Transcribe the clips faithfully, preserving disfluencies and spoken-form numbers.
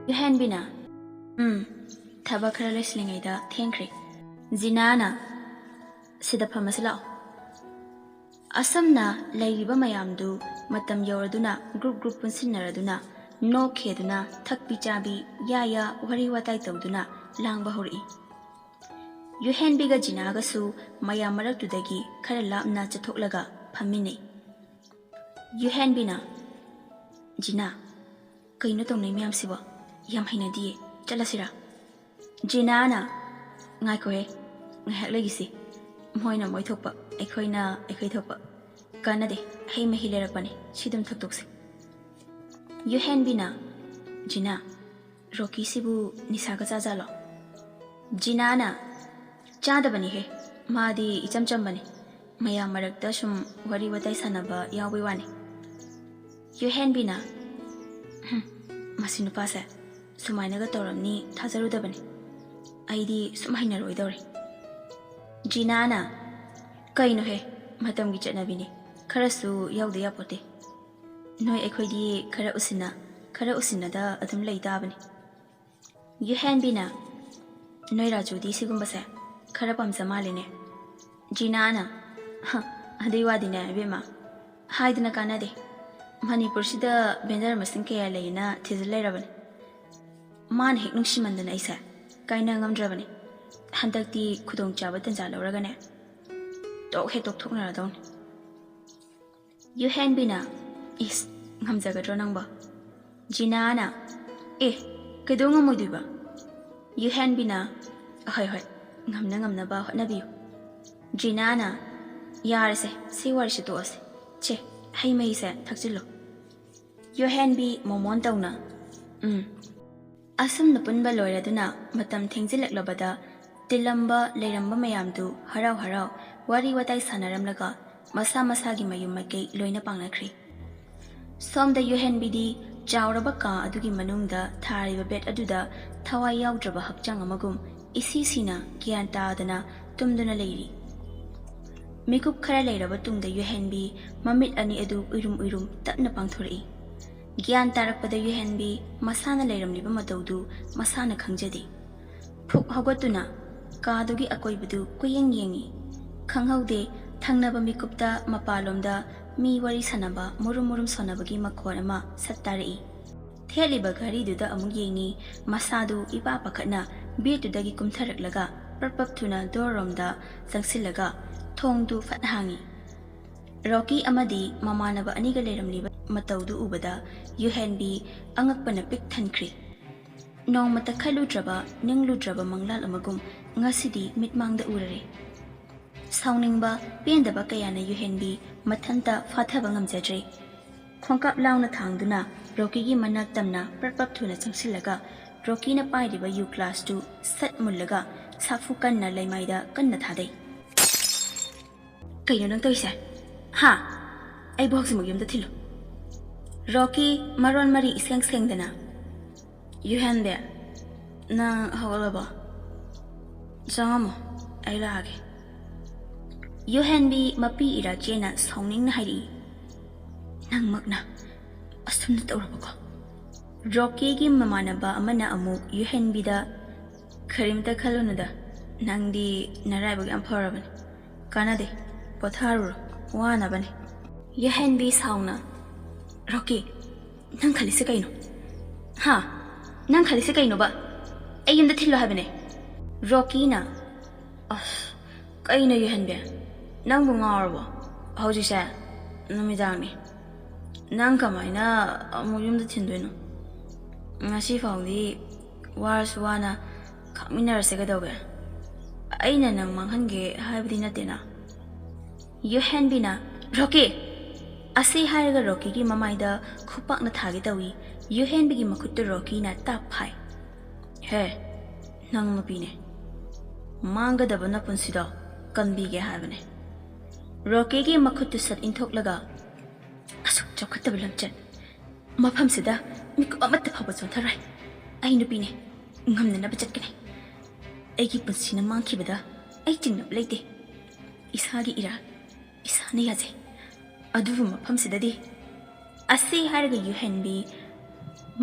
ꯌꯨꯍꯦꯟꯕꯤꯅ, "ꯎꯝ, ꯊꯕꯛ ꯈꯔ ꯂꯣꯏꯁꯤꯜꯂꯤꯉꯩꯗ ꯊꯦꯡꯈ꯭ꯔꯦ꯫" ꯖꯤꯅꯥꯅ, "ꯁꯤꯗ ꯐꯝꯃꯁꯤ ꯂꯥꯛꯑꯣ꯫" ꯑꯁꯨꯝꯅ ꯂꯩꯔꯤꯕ ꯃꯌꯥꯝꯗꯨ ꯃꯇꯝ ꯌꯧꯔꯗꯨꯅ group group ꯄꯨꯟꯁꯤꯟꯅꯔꯗꯨꯅ, ꯅꯣꯛ ꯈꯦꯗꯨꯅ, ꯊꯛꯄꯤ ꯆꯥꯕꯤ, ꯌꯥ ꯌꯥ ꯋꯥꯔꯤ ꯋꯥꯇꯥꯏ ꯇꯧꯗꯨꯅ ꯂꯥꯡꯕ ꯍꯧꯔꯛꯏ꯫ ꯌꯨꯍꯦꯟꯕꯤꯒ ꯖꯤꯅꯥꯒꯁꯨ ꯃꯌꯥꯝ ꯃꯔꯛꯇꯨꯗꯒꯤ ꯈꯔ ꯂꯥꯞꯅ ꯆꯠꯊꯣꯛꯂꯒ ꯐꯝꯃꯤꯟꯅꯩ꯫ ꯌꯨꯍꯦꯟꯕꯤꯅ, "ꯖꯤꯅꯥ, ꯀꯩꯅꯣ ꯇꯧꯅꯩ ꯃꯌꯥꯝꯁꯤꯕꯣ? ꯌꯥꯝ ꯍꯩꯅꯗꯤꯌꯦ꯫ ꯆꯠꯂꯁꯤꯔꯥ?" ꯖꯤꯅꯥꯅ, "ꯉꯥꯏꯈꯣꯍꯦ, ꯉꯥꯏꯍꯥꯛ ꯂꯩꯈꯤꯁꯤ꯫ ꯃꯣꯏꯅ ꯃꯣꯏ ꯊꯣꯛꯄ, ꯑꯩꯈꯣꯏꯅ ꯑꯩꯈꯣꯏ ꯊꯣꯛꯄ꯫ ꯀꯥꯟꯅꯗꯦ, ꯍꯩ ꯃꯍꯤ ꯂꯩꯔꯛꯄꯅꯦ, ꯁꯤ ꯑꯗꯨꯝ ꯊꯛꯇꯣꯛꯁꯤ꯫" ꯌꯨꯍꯦꯟꯕꯤꯅ, "ꯖꯤꯅꯥ, ꯔꯣꯀꯤꯁꯤꯕꯨ ꯅꯤꯁꯥꯒ ꯆꯥꯖꯥꯠꯂꯣ?" ꯖꯤꯅꯥꯅ, "ꯆꯥꯗꯕꯅꯤꯍꯦ, ꯃꯥꯗꯤ ꯏꯆꯝ ꯆꯝꯕꯅꯤ꯫ ꯃꯌꯥꯝ ꯃꯔꯛꯇ ꯁꯨꯝ ꯋꯥꯔꯤ ꯋꯥꯇꯥꯏ ꯁꯥꯟꯅꯕ ꯌꯥꯎꯕꯩ ꯋꯥꯅꯤ꯫" ꯌꯨꯍꯦꯟꯕꯤꯅ, "ꯍꯨꯝ, ꯃꯁꯤ ꯅꯨꯄꯥꯁꯦ ꯁꯨꯃꯥꯏꯅꯒ ꯇꯧꯔꯝꯅꯤ ꯊꯥꯖꯔꯨꯗꯕꯅꯤ꯫ ꯑꯩꯗꯤ ꯁꯨꯝ ꯍꯩꯅꯔꯣꯏꯗꯧꯔꯦ꯫" ꯖꯤꯅꯥꯅ, "ꯀꯩꯅꯣꯍꯦ, ꯃꯇꯝꯒꯤ ꯆꯠꯅꯕꯤꯅꯤ, ꯈꯔꯁꯨ ꯌꯥꯎꯗ ꯌꯥꯄꯣꯠꯇꯦ꯫ ꯅꯣꯏ ꯑꯩꯈꯣꯏꯗꯤ ꯈꯔ ꯎꯁꯤꯟꯅ, ꯈꯔ ꯎꯁꯤꯟꯅꯗ ꯑꯗꯨꯝ ꯂꯩ ꯇꯥꯕꯅꯤ꯫" ꯌꯨꯍꯦꯟꯕꯤꯅ, "ꯅꯣꯏ ꯔꯥꯖꯨꯗꯤ ꯁꯤꯒꯨꯝꯕꯁꯦ ꯈꯔ ꯄꯥꯝꯖ ꯃꯥꯜꯂꯦꯅꯦ꯫" ꯖꯤꯅꯥꯅ, "ꯍ, ꯑꯗꯨꯏ ꯋꯥꯗꯤꯅꯦ ꯏꯕꯦꯝꯃ, ꯍꯥꯏꯗꯅ ꯀꯥꯟꯅꯗꯦ꯫ ꯃꯅꯤꯄꯨꯔꯁꯤꯗ vendor ꯃꯁꯤꯡ ꯀꯌꯥ ꯂꯩꯌꯦꯅ ꯊꯤꯖꯤꯜ ꯂꯩꯔꯕꯅꯤ꯫ ꯃꯥꯅ ꯍꯦꯛ ꯅꯨꯡꯁꯤꯃꯟꯗꯅ ꯑꯩꯁꯦ ꯀꯥꯏꯅ ꯉꯝꯗ꯭ꯔꯕꯅꯤ꯫ ꯍꯟꯗꯛꯇꯤ ꯈꯨꯗꯣꯡꯆꯥꯕ ꯇꯟꯖꯥ ꯂꯧꯔꯒꯅꯦ, ꯇꯣꯛ ꯍꯦꯛ ꯇꯣꯛꯊꯣꯛꯅꯔꯗꯧꯅꯤ꯫" ꯌꯨꯍꯦꯟꯕꯤꯅ, "ꯏꯁ, ꯉꯝꯖꯒꯗ꯭ꯔꯣ ꯅꯪꯕꯣ?" ꯖꯤꯅꯥꯅ, "ꯑꯦ, ꯀꯩꯗꯧ ꯉꯝꯃꯣꯏꯗꯣꯏꯕ?" ꯌꯨꯍꯦꯟꯕꯤꯅ, "ꯍꯣꯏ, ꯍꯣꯏ, ꯉꯝꯅ ꯉꯝꯅꯕ ꯍꯣꯠꯅꯕꯤꯌꯨ꯫" ꯖꯤꯅꯥꯅ, "ꯌꯥꯔꯦꯁꯦ, ꯁꯤ ꯋꯥꯔꯤꯁꯦ ꯇꯣꯛꯑꯁꯦ꯫ ꯁꯦ, ꯍꯩ ꯃꯍꯤꯁꯦ ꯊꯛꯆꯤꯜꯂꯣ꯫" ꯌꯨꯍꯦꯟꯕꯤ ꯃꯣꯃꯣꯟ ꯇꯧꯅ, "ꯎꯝ꯫" ꯑꯁꯨꯝꯅ ꯄꯨꯟꯕ ꯂꯣꯏꯔꯗꯨꯅ ꯃꯇꯝ ꯊꯦꯡꯖꯤꯜꯂꯛꯂꯕꯗ ꯇꯤꯜꯂꯝꯕ ꯂꯩꯔꯝꯕ ꯃꯌꯥꯝꯗꯨ ꯍꯔꯥꯎ ꯍꯔꯥꯎ ꯋꯥꯔꯤ ꯋꯥꯇꯥꯏ ꯁꯥꯟꯅꯔꯝꯂꯒ ꯃꯁꯥ ꯃꯁꯥꯒꯤ ꯃꯌꯨꯝ ꯃꯥꯏꯀꯩ ꯂꯣꯏꯅ ꯄꯥꯡꯅꯈ꯭ꯔꯦ꯫ ꯁꯣꯝꯗ ꯌꯨꯍꯦꯟꯕꯤꯗꯤ ꯆꯥꯎꯔꯕ ꯀꯥ ꯑꯗꯨꯒꯤ ꯃꯅꯨꯡꯗ ꯊꯥꯔꯤꯕ bed ꯑꯗꯨꯗ ꯊꯋꯥꯏ ꯌꯥꯎꯗ꯭ꯔꯕ ꯍꯛꯆꯥꯡ ꯑꯃꯒꯨꯝ ꯏꯁꯤ ꯁꯤꯅ ꯒ꯭ꯌꯥꯟ ꯇꯥꯗꯅ ꯇꯨꯝꯗꯨꯅ ꯂꯩꯔꯤ꯫ ꯃꯤꯀꯨꯞ ꯈꯔ ꯂꯩꯔꯕ ꯇꯨꯡꯗ ꯌꯨꯍꯦꯟꯕꯤ ꯃꯃꯤꯠ ꯑꯅꯤ ꯑꯗꯨ ꯎꯏꯔꯨꯝ ꯎꯏꯔꯨꯝ ꯇꯞꯅ ꯄꯥꯡꯊꯣꯔꯛꯏ꯫ ꯒ꯭ꯌꯥꯟ ꯇꯥꯔꯛꯄꯗ ꯌꯨꯍꯦꯟꯕꯤ ꯃꯁꯥꯅ ꯂꯩꯔꯝꯂꯤꯕ ꯃꯇꯧꯗꯨ ꯃꯁꯥꯅ ꯈꯪꯖꯗꯦ꯫ ꯐꯨꯛ ꯍꯧꯒꯠꯇꯨꯅ ꯀꯥꯗꯨꯒꯤ ꯑꯀꯣꯏꯕꯗꯨ ꯀꯨꯌꯦꯡ ꯌꯦꯡꯉꯤ꯫ ꯈꯪꯍꯧꯗꯦ, ꯊꯪꯅꯕ ꯃꯤꯀꯨꯞꯇ ꯃꯄꯥꯟꯂꯣꯝꯗ ꯃꯤ ꯋꯥꯔꯤ ꯁꯥꯟꯅꯕ ꯃꯨꯔꯨꯝ ꯃꯨꯔꯨꯝ ꯁꯣꯟꯅꯕꯒꯤ ꯃꯈꯣꯟ ꯑꯃ ꯁꯠ ꯇꯥꯔꯛꯏ꯫ ꯊꯦꯠꯂꯤꯕ ꯘꯔꯤꯗꯨꯗ ꯑꯃꯨꯛ ꯌꯦꯡꯉꯤ, ꯃꯁꯥꯗꯨ ꯏꯄꯥ ꯄꯥꯈꯠꯅ ꯕꯦꯠꯇꯨꯗꯒꯤ ꯀꯨꯝꯊꯔꯛꯂꯒ ꯄ꯭ꯔꯞ ꯄ꯭ꯔꯞ ꯊꯨꯅ ꯗꯣꯔꯔꯣꯝꯗ ꯆꯪꯁꯤꯜꯂꯒ ꯊꯣꯡꯗꯨ ꯐꯠ ꯍꯥꯡꯉꯤ꯫ ꯔꯣꯀꯤ ꯑꯃꯗꯤ ꯃꯃꯥꯟꯅꯕ ꯑꯅꯤꯒ ꯂꯩꯔꯝꯂꯤꯕ ꯃꯇꯧꯗꯨ ꯎꯕꯗ ꯌꯨꯍꯦꯟꯕꯤ ꯑꯉꯛꯄꯅ ꯄꯤꯛ ꯊꯟꯈ꯭ꯔꯤ꯫ ꯅꯣꯡꯃꯇ ꯈꯜꯂꯨꯗ꯭ꯔꯕ ꯅꯤꯡꯂꯨꯗ꯭ꯔꯕ ꯃꯪꯂꯥꯟ ꯑꯃꯒꯨꯝ ꯉꯁꯤꯗꯤ ꯃꯤꯠꯃꯥꯡꯗ ꯎꯔꯔꯦ꯫ ꯁꯥꯎꯅꯤꯡꯕ ꯄꯦꯟꯗꯕ ꯀꯌꯥꯅ ꯌꯨꯍꯦꯟꯕꯤ ꯃꯊꯟꯇ ꯐꯥꯊꯕ ꯉꯝꯖꯗ꯭ꯔꯦ꯫ ꯈꯣꯡꯀꯥꯞ ꯂꯥꯎꯅ ꯊꯥꯡꯗꯨꯅ ꯔꯣꯀꯤꯒꯤ ꯃꯅꯥꯛ ꯇꯝꯅ ꯄ꯭ꯔꯞ ꯄ꯭ꯔꯞ ꯊꯨꯅ ꯆꯪꯁꯤꯜꯂꯒ ꯔꯣꯀꯤꯅ ꯄꯥꯏꯔꯤꯕ ꯌꯨ ꯒ꯭ꯂꯥꯁꯇꯨ ꯁꯠ ꯃꯨꯜꯂꯒ ꯁꯥꯐꯨ ꯀꯟꯅ ꯂꯩꯃꯥꯏꯗ ꯀꯟꯅ ꯊꯥꯗꯩ꯫ "ꯀꯩꯅꯣ ꯅꯪ ꯇꯧꯔꯤꯁꯦ? ꯍꯥ? ꯑꯩꯕꯨ ꯍꯧꯖꯤꯛꯃꯛ ꯌꯨꯝꯗ ꯊꯤꯜꯂꯨ꯫" ꯔꯣꯀꯤ ꯃꯔꯣꯟ ꯃꯔꯤ ꯏꯁꯦꯡ ꯁꯦꯡꯗꯅ, "ꯌꯨꯍꯦꯟꯕꯤ, ꯅꯪ ꯍꯧꯒꯠꯂꯕꯣ? ꯆꯪꯉꯝꯃꯣ, ꯑꯩ ꯂꯥꯛꯑꯒꯦ꯫" ꯌꯨꯍꯦꯟꯕꯤ ꯃꯄꯤ ꯏꯔꯥ ꯆꯦꯅ ꯁꯥꯎꯅꯤꯡꯅ ꯍꯥꯏꯔꯛꯏ, "ꯅꯪꯃꯛꯅ ꯑꯁꯨꯝꯅ ꯇꯧꯔꯕꯀꯣ?" ꯔꯣꯀꯤꯒꯤ ꯃꯃꯥꯟꯅꯕ ꯑꯃꯅ ꯑꯃꯨꯛ ꯌꯨꯍꯦꯟꯕꯤꯗ, "ꯀꯔꯤꯝꯇ ꯈꯜꯂꯨꯅꯨꯗ, ꯅꯪꯗꯤ ꯅꯔꯥꯏꯕꯛ ꯌꯥꯝ ꯐꯔꯕꯅꯤ꯫ ꯀꯥꯟꯅꯗꯦ, ꯄꯣꯊꯥꯔꯨꯔꯣ, ꯋꯥꯅꯕꯅꯤ꯫" ꯌꯨꯍꯦꯟꯕꯤ ꯁꯥꯎꯅ, "ꯔꯣꯀꯤ, ꯅꯪ ꯈꯜꯂꯤꯁꯦ ꯀꯩꯅꯣ? ꯍꯥ? ꯅꯪ ꯈꯜꯂꯤꯁꯦ ꯀꯩꯅꯣꯕ? ꯑꯩ ꯌꯨꯝꯗ ꯊꯤꯜꯂꯣ ꯍꯥꯏꯕꯅꯦ꯫" ꯔꯣꯀꯤꯅ, "ꯑꯁ, ꯀꯩꯅꯣ ꯌꯨꯍꯦꯟꯕꯤ? ꯅꯪꯕꯨ ꯉꯥꯎꯔꯕꯣ? ꯍꯧꯖꯤꯛꯁꯦ ꯅꯨꯃꯤꯗꯥꯡꯅꯤ꯫ ꯅꯪ ꯀꯃꯥꯏꯅ ꯑꯃꯨꯛ ꯌꯨꯝꯗ ꯊꯤꯟꯗꯣꯏꯅꯣ? ꯉꯁꯤ ꯐꯥꯎꯗꯤ ꯋꯥꯔꯁꯨ ꯋꯥꯅ ꯈꯥꯡꯃꯤꯟꯅꯔꯁꯦ ꯀꯩꯗꯧꯒꯦ? ꯑꯩꯅ ꯅꯪ ꯃꯥꯡꯍꯟꯒꯦ ꯍꯥꯏꯕꯗꯤ ꯅꯠꯇꯦꯅ꯫" ꯌꯨꯍꯦꯟꯕꯤꯅ, "ꯔꯣꯀꯤ!" ꯑꯁꯤ ꯍꯥꯏꯔꯒ ꯔꯣꯀꯤꯒꯤ ꯃꯃꯥꯏꯗ ꯈꯨꯄꯥꯛꯅ ꯊꯥꯒꯦ ꯇꯧꯏ꯫ ꯌꯨꯍꯦꯟꯕꯤꯒꯤ ꯃꯈꯨꯠꯇꯨ ꯔꯣꯀꯤꯅ ꯇꯥꯞ ꯐꯥꯏ꯫ "ꯍꯦ, ꯅꯪ ꯅꯨꯄꯤꯅꯦ꯫ ꯃꯥꯡꯒꯗꯕ ꯅꯄꯨꯟꯁꯤꯗꯣ ꯀꯟꯕꯤꯒꯦ ꯍꯥꯏꯕꯅꯦ꯫" ꯔꯣꯀꯤꯒꯤ ꯃꯈꯨꯠꯇꯨ ꯁꯠ ꯏꯟꯊꯣꯛꯂꯒ, "ꯑꯁꯨꯛ ꯆꯥꯎꯈꯠꯇꯕ ꯂꯝꯆꯠ ꯃꯐꯝꯁꯤꯗ ꯃꯤꯀꯨꯞ ꯑꯃꯠꯇ ꯐꯥꯎꯕ ꯆꯣꯟꯊꯔꯣꯏ꯫ ꯑꯩ ꯅꯨꯄꯤꯅꯦ, ꯉꯝꯅꯅꯕ ꯆꯠꯀꯅꯤ꯫ ꯑꯩꯒꯤ ꯄꯨꯟꯁꯤꯅ ꯃꯥꯡꯈꯤꯕꯗ ꯑꯩ ꯆꯤꯡꯅꯕ ꯂꯩꯇꯦ꯫ ꯏꯁꯥꯒꯤ ꯏꯔꯥꯜ ꯏꯁꯥꯅ ꯌꯥꯖꯩ꯫ ꯑꯗꯨꯕꯨ ꯃꯐꯝꯁꯤꯗꯗꯤ ꯑꯁꯤ ꯍꯥꯏꯔꯒ ꯌꯨꯍꯦꯟꯕꯤ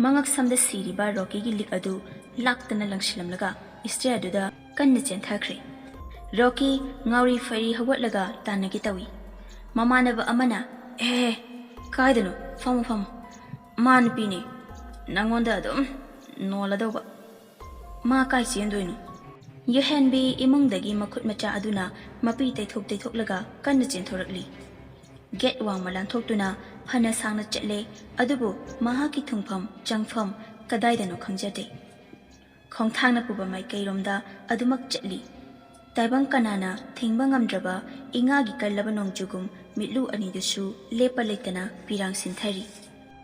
ꯃꯉꯛꯁꯝꯗ ꯁꯤꯔꯤꯕ ꯔꯣꯀꯤꯒꯤ ꯂꯤꯛ ꯑꯗꯨ ꯂꯥꯛꯇꯅ ꯂꯪꯁꯤꯜꯂꯝꯂꯒ ꯏꯁꯇ꯭ꯌꯔꯗꯨꯗ ꯀꯟꯅ ꯆꯦꯟꯊꯈ꯭ꯔꯦ꯫ ꯔꯣꯀꯤ ꯉꯥꯎꯔꯤ ꯐꯩꯔꯤ ꯍꯧꯒꯠꯂꯒ ꯇꯥꯟꯅꯒꯦ ꯇꯧꯏ꯫ ꯃꯃꯥꯟꯅꯕ ꯑꯃꯅ, "ꯑꯦ, ꯀꯥꯏꯗꯅꯣ? ꯐꯝꯃꯨ, ꯐꯝꯃꯨ꯫ ꯃꯥ ꯅꯨꯄꯤꯅꯦ꯫ ꯅꯪꯉꯣꯟꯗ ꯑꯗꯨꯝ ꯅꯣꯜꯂꯗꯧꯕ꯫ ꯃꯥ ꯀꯥꯏ ꯆꯦꯟꯗꯣꯏꯅꯣ?" ꯌꯨꯍꯦꯟꯕꯤ ꯏꯃꯨꯡꯗꯒꯤ ꯃꯈꯨꯠ ꯃꯆꯥ ꯑꯗꯨꯅ ꯃꯄꯤ ꯇꯩꯊꯣꯛ ꯇꯩꯊꯣꯛꯂꯒ ꯀꯟꯅ ꯆꯦꯟꯊꯣꯔꯛꯂꯤ꯫ ꯒꯦꯠ ꯋꯥꯡꯃ ꯂꯥꯟꯊꯣꯛꯇꯨꯅ ꯐꯅ ꯁꯥꯡꯅ ꯆꯠꯂꯦ, ꯑꯗꯨꯕꯨ ꯃꯍꯥꯛꯀꯤ ꯊꯨꯡꯐꯝ ꯆꯪꯐꯝ ꯀꯗꯥꯏꯗꯅꯣ ꯈꯪꯖꯗꯦ꯫ ꯈꯣꯡꯊꯥꯡꯅ ꯄꯨꯕ ꯃꯥꯏꯀꯩꯔꯣꯝꯗ ꯑꯗꯨꯃꯛ ꯆꯠꯂꯤ꯫ ꯇꯥꯏꯕꯪ ꯀꯅꯥꯅ ꯊꯤꯡꯕ ꯉꯝꯗ꯭ꯔꯕ ꯏꯉꯥꯒꯤ ꯀꯜꯂꯕ ꯅꯣꯡꯖꯨꯒꯨꯝ ꯃꯤꯠꯂꯨ ꯑꯅꯤꯗꯨꯁꯨ ꯂꯦꯞꯄ ꯂꯩꯇꯅ ꯄꯤꯔꯥꯡ ꯁꯤꯟꯊꯔꯤ꯫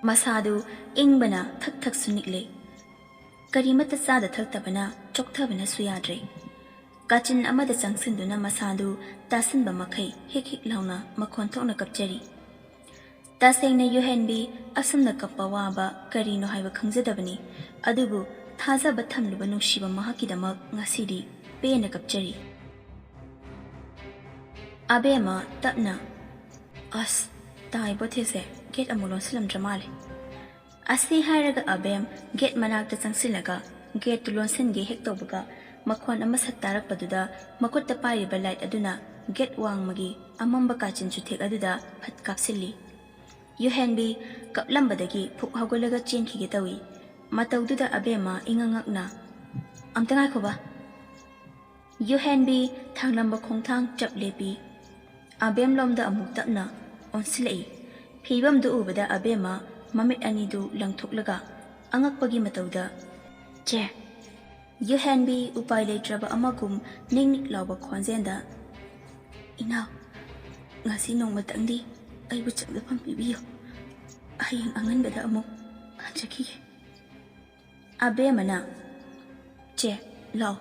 ꯃꯁꯥꯗꯨ ꯏꯪꯕꯅ ꯊꯛ ꯊꯛꯁꯨ ꯅꯤꯛꯂꯦ꯫ ꯀꯔꯤꯃꯠꯇ ꯆꯥꯗ ꯊꯛꯇꯕꯅ ꯆꯣꯛꯊꯕꯅꯁꯨ ꯌꯥꯗ꯭ꯔꯦ꯫ ꯀꯥꯆꯤꯟ ꯑꯃꯗ ꯆꯪꯁꯤꯟꯗꯨꯅ ꯃꯁꯥꯗꯨ ꯇꯥꯁꯤꯟꯕ ꯃꯈꯩ ꯍꯤꯛ ꯍꯤꯛ ꯂꯥꯎꯅ ꯃꯈꯣꯟ ꯊꯣꯛꯅ ꯀꯞꯆꯔꯤ꯫ ꯇꯁꯦꯡꯅ ꯌꯨꯍꯦꯟꯕꯤ ꯑꯁꯨꯝꯅ ꯀꯞꯄ ꯋꯥꯕ ꯀꯔꯤꯅꯣ ꯍꯥꯏꯕ ꯈꯪꯖꯗꯕꯅꯤ, ꯑꯗꯨꯕꯨ ꯊꯥꯖꯕ ꯊꯝꯂꯨꯕ ꯅꯨꯡꯁꯤꯕ ꯃꯍꯥꯛꯀꯤꯗꯃꯛ ꯉꯁꯤꯗꯤ ꯄꯦꯟꯅ ꯀꯞꯆꯔꯤ꯫ ꯑꯕꯦꯝꯃ ꯇꯞꯅ, "ꯑꯁ, ꯇꯥꯏꯕꯣ ꯊꯦꯁꯦ, ꯒꯦꯠ ꯑꯃꯨꯛ ꯂꯣꯟꯁꯤꯜꯂꯝꯗ꯭ꯔ ꯃꯥꯜꯂꯦ꯫" ꯑꯁꯤ ꯍꯥꯏꯔꯒ ꯑꯕꯦꯝ ꯒꯦꯠ ꯃꯅꯥꯛꯇ ꯆꯪꯁꯤꯜꯂꯒ ꯒꯦꯠꯇꯨ ꯂꯣꯟꯁꯤꯟꯒꯦ ꯍꯦꯛ ꯇꯧꯕꯒ, ꯃꯈꯣꯟ ꯑꯃ ꯁꯠ ꯇꯥꯔꯛꯄꯗꯨꯗ ꯃꯈꯨꯠꯇ ꯄꯥꯏꯔꯤꯕ ꯂꯥꯏꯠ ꯑꯗꯨꯅ ꯒꯦꯠ ꯋꯥꯡꯃꯒꯤ ꯑꯃꯝꯕ ꯀꯥꯆꯤꯟ ꯆꯨꯊꯦꯛ ꯑꯗꯨꯗ ꯐꯠ ꯀꯥꯞꯁꯤꯜꯂꯤ꯫ ꯌꯨꯍꯦꯟꯕꯤ ꯀꯞꯂꯝꯕꯗꯒꯤ ꯐꯨꯛ ꯍꯧꯒꯠꯂꯒ ꯆꯦꯟꯈꯤꯒꯦ ꯇꯧꯏ꯫ ꯃꯇꯧꯗꯨꯗ ꯑꯕꯦꯝꯃ ꯏꯉꯛ ꯉꯛꯅ, "ꯑꯝꯇ ꯉꯥꯏꯈꯣꯕ꯫" ꯌꯨꯍꯦꯟꯕꯤ ꯊꯥꯡꯂꯝꯕ ꯈꯣꯡꯊꯥꯡ ꯆꯞ ꯂꯦꯞꯄꯤ꯫ ꯑꯕꯦꯝꯂꯣꯝꯗ ꯑꯃꯨꯛ ꯇꯞꯅ ꯑꯣꯟꯁꯤꯜꯂꯛꯏ꯫ ꯐꯤꯕꯝꯗꯨ ꯎꯕꯗ ꯑꯕꯦꯝꯃ ꯃꯃꯤꯠ ꯑꯅꯤꯗꯨ ꯂꯪꯊꯣꯛꯂꯒ ꯑꯉꯛꯄꯒꯤ ꯃꯇꯧꯗ, "ꯆꯦ!" ꯌꯨꯍꯦꯟꯕꯤ ꯎꯄꯥꯏ ꯂꯩꯇ꯭ꯔꯕ ꯑꯃꯒꯨꯝ ꯅꯤꯛ ꯅꯤꯛ ꯂꯥꯎꯕ ꯈꯣꯟꯖꯦꯜꯗ, "ꯏꯅꯥꯎ, ꯉꯁꯤ ꯅꯣꯡꯃꯇꯪꯗꯤ ꯑꯩꯕꯨ ꯆꯪꯗꯐꯝ ꯄꯤꯕꯤꯌꯨ꯫ ꯍꯌꯦꯡ ꯑꯉꯟꯕꯗ ꯑꯃꯨꯛ ꯍꯟꯖꯈꯤꯒꯦ꯫" ꯑꯕꯦꯝꯃꯅ, "ꯆꯦ, ꯂꯥꯎ꯫"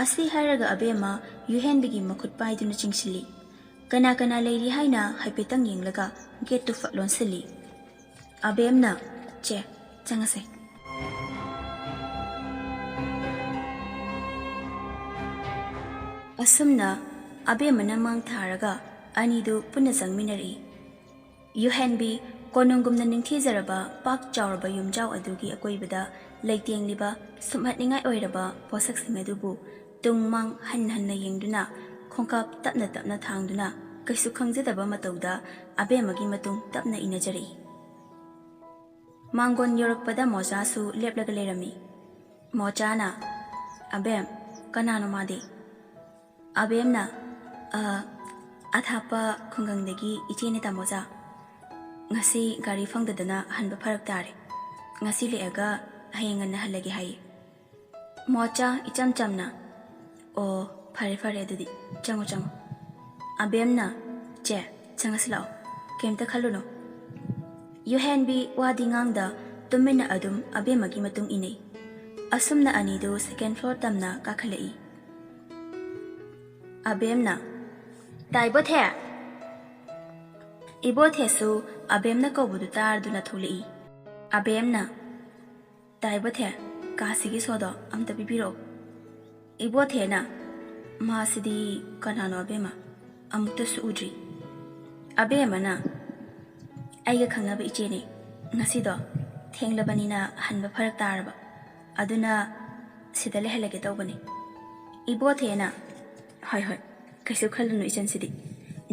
ꯑꯁꯤ ꯍꯥꯏꯔꯒ ꯑꯕꯦꯝꯃ ꯌꯨꯍꯦꯟꯕꯤꯒꯤ ꯃꯈꯨꯠ ꯄꯥꯏꯗꯨꯅ ꯆꯤꯡꯁꯤꯜꯂꯤ꯫ ꯀꯅꯥ ꯀꯅꯥ ꯂꯩꯔꯤ ꯍꯥꯏꯅ ꯍꯥꯏꯐꯦꯠꯇꯪ ꯌꯦꯡꯂꯒ ꯒꯦꯠꯇꯨ ꯐꯠ ꯂꯣꯟꯁꯤꯜꯂꯤ꯫ ꯑꯕꯦꯝꯅ, "ꯆꯦ, ꯆꯪꯉꯁꯦ꯫" ꯑꯁꯨꯝꯅ ꯑꯕꯦꯝꯃꯅ ꯃꯥꯡ ꯊꯥꯔꯒ ꯑꯅꯤꯗꯨ ꯄꯨꯟꯅ ꯆꯪꯃꯤꯟꯅꯔꯛꯏ꯫ ꯌꯨꯍꯦꯟꯕꯤ ꯀꯣꯅꯨꯡꯒꯨꯝꯅ ꯅꯤꯡꯊꯤꯖꯔꯕ ꯄꯥꯛ ꯆꯥꯎꯔꯕ ꯌꯨꯝꯖꯥꯎ ꯑꯗꯨꯒꯤ ꯑꯀꯣꯏꯕꯗ ꯂꯩꯇꯦꯡꯂꯤꯕ ꯁꯨꯝꯍꯠꯅꯤꯡꯉꯥꯏ ꯑꯣꯏꯔꯕ ꯄꯣꯠꯁꯛꯁꯤꯡ ꯑꯗꯨꯕꯨ ꯇꯨꯡ ꯃꯥꯡ ꯍꯟ ꯍꯟꯅ ꯌꯦꯡꯗꯨꯅ, ꯈꯣꯡꯀꯥꯞ ꯇꯞꯅ ꯇꯞꯅ ꯊꯥꯡꯗꯨꯅ, ꯀꯩꯁꯨ ꯈꯪꯖꯗꯕ ꯃꯇꯧꯗ ꯑꯕꯦꯝꯃꯒꯤ ꯃꯇꯨꯡ ꯇꯞꯅ ꯏꯟꯅꯖꯔꯛꯏ꯫ ꯃꯥꯡꯒꯣꯟ ꯌꯧꯔꯛꯄꯗ ꯃꯣꯖꯥꯁꯨ ꯂꯦꯞꯂꯒ ꯂꯩꯔꯝꯃꯤ꯫ ꯃꯣꯖꯥꯅ, "ꯑꯕꯦꯝ, ꯀꯅꯥꯅꯣ ꯃꯥꯗꯤ?" ꯑꯕꯦꯝꯅ, "ꯑ, ꯑꯊꯥꯞꯄ ꯈꯨꯡꯒꯪꯗꯒꯤ ꯏꯆꯦꯅꯦ ꯇꯥꯃꯣꯖꯥ꯫ ꯉꯁꯤ ꯒꯥꯔꯤ ꯐꯪꯗꯗꯅ ꯍꯟꯕ ꯐꯔꯛ ꯇꯥꯔꯦ꯫ ꯉꯁꯤ ꯂꯦꯛꯑꯒ ꯍꯌꯦꯡ ꯉꯟꯅ ꯍꯜꯂꯒꯦ ꯍꯥꯏꯌꯦ꯫" ꯃꯣꯖꯥ ꯏꯆꯝ ꯆꯝꯅ, "ꯑꯣ, ꯐꯔꯦ ꯐꯔꯦ, ꯑꯗꯨꯗꯤ ꯆꯪꯉꯣ ꯆꯪꯉꯣ꯫" ꯑꯕꯦꯝꯅ, "ꯆꯦ, ꯆꯪꯉꯁꯤ ꯂꯥꯛꯑꯣ, ꯀꯩꯝꯇ ꯈꯜꯂꯨꯅꯨ꯫" ꯌꯨꯍꯦꯟꯕꯤ ꯋꯥꯗꯤ ꯉꯥꯡꯗ ꯇꯨꯃꯤꯟꯅ ꯑꯗꯨꯝ ꯑꯕꯦꯝꯃꯒꯤ ꯃꯇꯨꯡ ꯏꯟꯅꯩ꯫ ꯑꯁꯨꯝꯅ ꯑꯅꯤꯗꯨ second floor ꯇꯝꯅ ꯀꯥꯈꯠꯂꯛꯏ꯫ ꯑꯕꯦꯝꯅ, "ꯇꯥ ꯏꯕꯣꯊꯦ!" ꯏꯕꯣꯊꯦꯁꯨ ꯑꯕꯦꯝꯅ ꯀꯧꯕꯗꯨ ꯇꯥꯔꯗꯨꯅ ꯊꯣꯛꯂꯛꯏ꯫ ꯑꯕꯦꯝꯅ, "ꯇꯥ ꯏꯕꯣꯊꯦ, ꯀꯥꯁꯤꯒꯤ ꯁꯣꯗꯣ ꯑꯝꯇ ꯄꯤꯕꯤꯔꯛꯑꯣ꯫" ꯏꯕꯣꯊꯦꯅ, "ꯃꯥꯁꯤꯗꯤ ꯀꯅꯥꯅꯣ ꯑꯕꯦꯝꯃ? ꯑꯃꯨꯛꯇꯁꯨ ꯎꯗ꯭ꯔꯤ꯫" ꯑꯕꯦꯝꯃꯅ, "ꯑꯩꯒ ꯈꯪꯅꯕ ꯏꯆꯦꯅꯦ꯫ ꯉꯁꯤꯗꯣ ꯊꯦꯡꯂꯕꯅꯤꯅ ꯍꯟꯕ ꯐꯔꯛ ꯇꯥꯔꯕ, ꯑꯗꯨꯅ ꯁꯤꯗ ꯂꯩꯍꯜꯂꯒꯦ ꯇꯧꯕꯅꯦ꯫" ꯏꯕꯣꯊꯦꯅ, "ꯍꯣꯏ ꯍꯣꯏ, ꯀꯩꯁꯨ ꯈꯜꯂꯨꯅꯨ ꯏꯆꯟꯁꯤꯗꯤ,